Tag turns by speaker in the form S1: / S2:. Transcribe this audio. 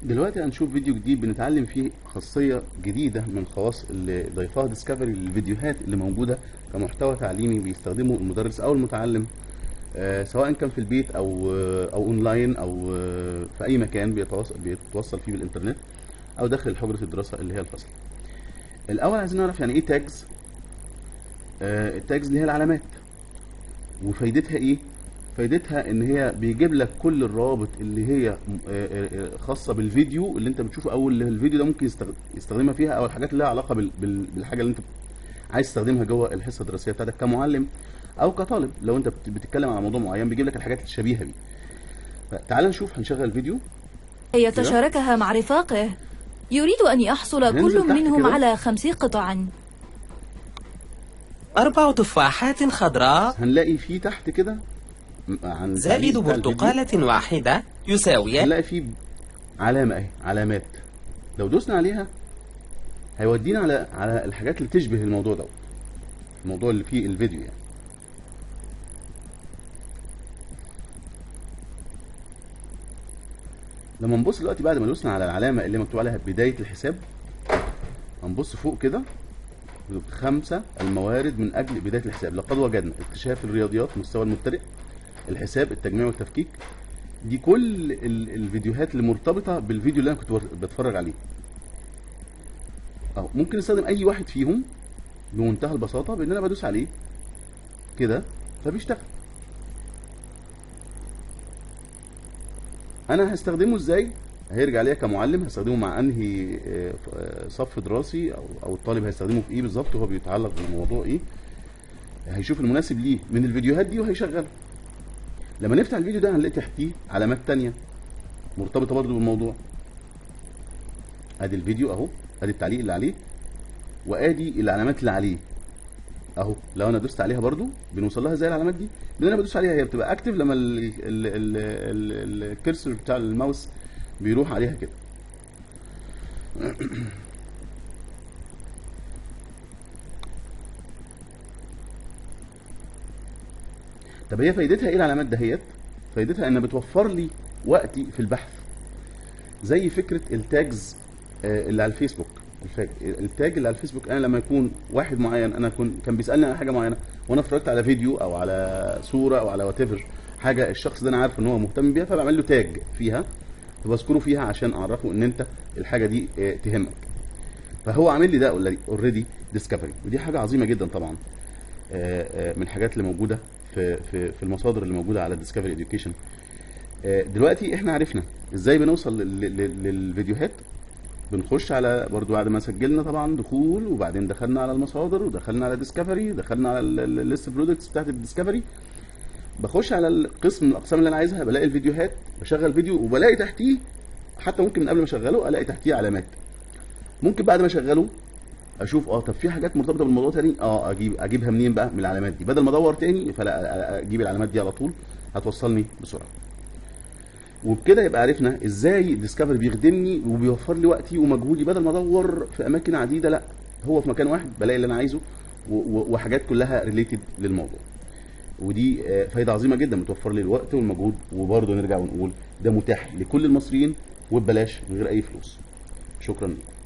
S1: دلوقتي هنشوف فيديو جديد بنتعلم فيه خاصية جديدة من خواص اللي ضيفها Discovery للفيديوهات اللي موجودة كمحتوى تعليمي بيستخدمه المدرس أو المتعلم، سواء كان في البيت أو أونلاين أو في أي مكان بيتوصل فيه بالإنترنت أو داخل حجرة الدراسة اللي هي الفصل. الأول عايزين نعرف يعني إيه tags. ال tags اللي هي العلامات، وفايدتها إيه؟ فايدتها ان هي بيجيب لك كل الروابط اللي هي خاصة بالفيديو اللي انت بتشوفه، او اللي الفيديو ده ممكن يستخدمها فيها، او الحاجات اللي لها علاقة بالحاجة اللي انت عايز تستخدمها جوه الحصة الدراسية بتاعتك كمعلم او كطالب. لو انت بتتكلم على موضوع معين بيجيب لك الحاجات الشبيهة بيه. فتعال نشوف، هنشغل الفيديو.
S2: يتشاركها مع رفاقه، يريد ان يحصل كل منهم على 5 قطع.
S3: 4 تفاحات خضراء.
S1: هنلاقي فيه تحت كده
S3: زائد برتقالة واحدة يساوي،
S1: هنلاقي فيه علامة اهي، علامات لو دوسنا عليها هيودينا على الحاجات اللي تشبه الموضوع دوت، الموضوع اللي فيه الفيديو يعني. لما نبص دلوقتي بعد ما دوسنا على العلامة اللي مكتوب عليها بداية الحساب، هنبص فوق كده 5 الموارد من أجل بداية الحساب. لقد وجدنا اكتشاف الرياضيات مستوى المبتدئ، الحساب، التجميع والتفكيك. دي كل الفيديوهات اللي مرتبطة بالفيديو اللي انا كنت بتفرج عليه. اهو ممكن استخدم اي واحد فيهم بمنتهى البساطة بان انا بدوس عليه كده فبيشتغل. انا هستخدمه ازاي؟ هيرجع ليا كمعلم، هستخدمه مع انهي صف دراسي او الطالب هيستخدمه في ايه بالظبط، وهو بيتعلق بالموضوع ايه، هيشوف المناسب ليه من الفيديوهات دي وهيشغله. لما نفتح الفيديو ده هنلاقي تحتيه علامات تانية مرتبطة برضو بالموضوع. ادي الفيديو اهو، ادي التعليق اللي عليه، وادي العلامات اللي عليه اهو. لو انا دوست عليها برضو بنوصل لها زي العلامات دي، لان انا بدوس عليها هي بتبقى active لما ال cursor بتاع الماوس بيروح عليها كده. طب هي فايدتها ايه العلامات دهيت؟ فايدتها انها بتوفر لي وقتي في البحث، زي فكرة ال tags اللي على الفيسبوك. ال tag اللي على الفيسبوك، انا لما يكون واحد معين انا كان بيسالني على حاجة معينة وانا اتفرجت على فيديو او على صوره او على whatever حاجة الشخص ده انا عارف ان هو مهتم بيها، فبعمل له tag فيها، فبذكره فيها عشان اعرفه ان انت الحاجة دي تهمك. فهو عامل لي ده already Discovery، ودي حاجة عظيمة جدا طبعا، من الحاجات اللي موجودة في المصادر اللي موجودة على Discovery Education. دلوقتي احنا عرفنا ازاي بنوصل للفيديوهات. بنخش على برضو بعد ما سجلنا طبعا دخول، وبعدين دخلنا على المصادر، ودخلنا على Discovery، دخلنا على ال list products بتاعت ال Discovery. بخش على القسم من الاقسام اللي انا عايزها، بلاقي الفيديوهات، بشغل فيديو وبلاقي تحتيه، حتى ممكن من قبل ما اشغله الاقي تحتيه علامات. ممكن بعد ما اشغله اشوف طب في حاجات مرتبطة بالموضوع تاني، اجيبها منين بقى؟ من العلامات دي. بدل ما ادور تاني فلا اجيب العلامات دي على طول، هتوصلني بسرعة. وبكده يبقى عرفنا ازاي Discovery بيخدمني وبيوفر لي وقتي ومجهودي، بدل ما ادور في اماكن عديدة، لا هو في مكان واحد بلاقي اللي انا عايزه وحاجات كلها related للموضوع. ودي فايده عظيمة جدا، بتوفر لي الوقت والمجهود. وبرضه نرجع ونقول ده متاح لكل المصريين وببلاش من غير اي فلوس. شكرا لكم.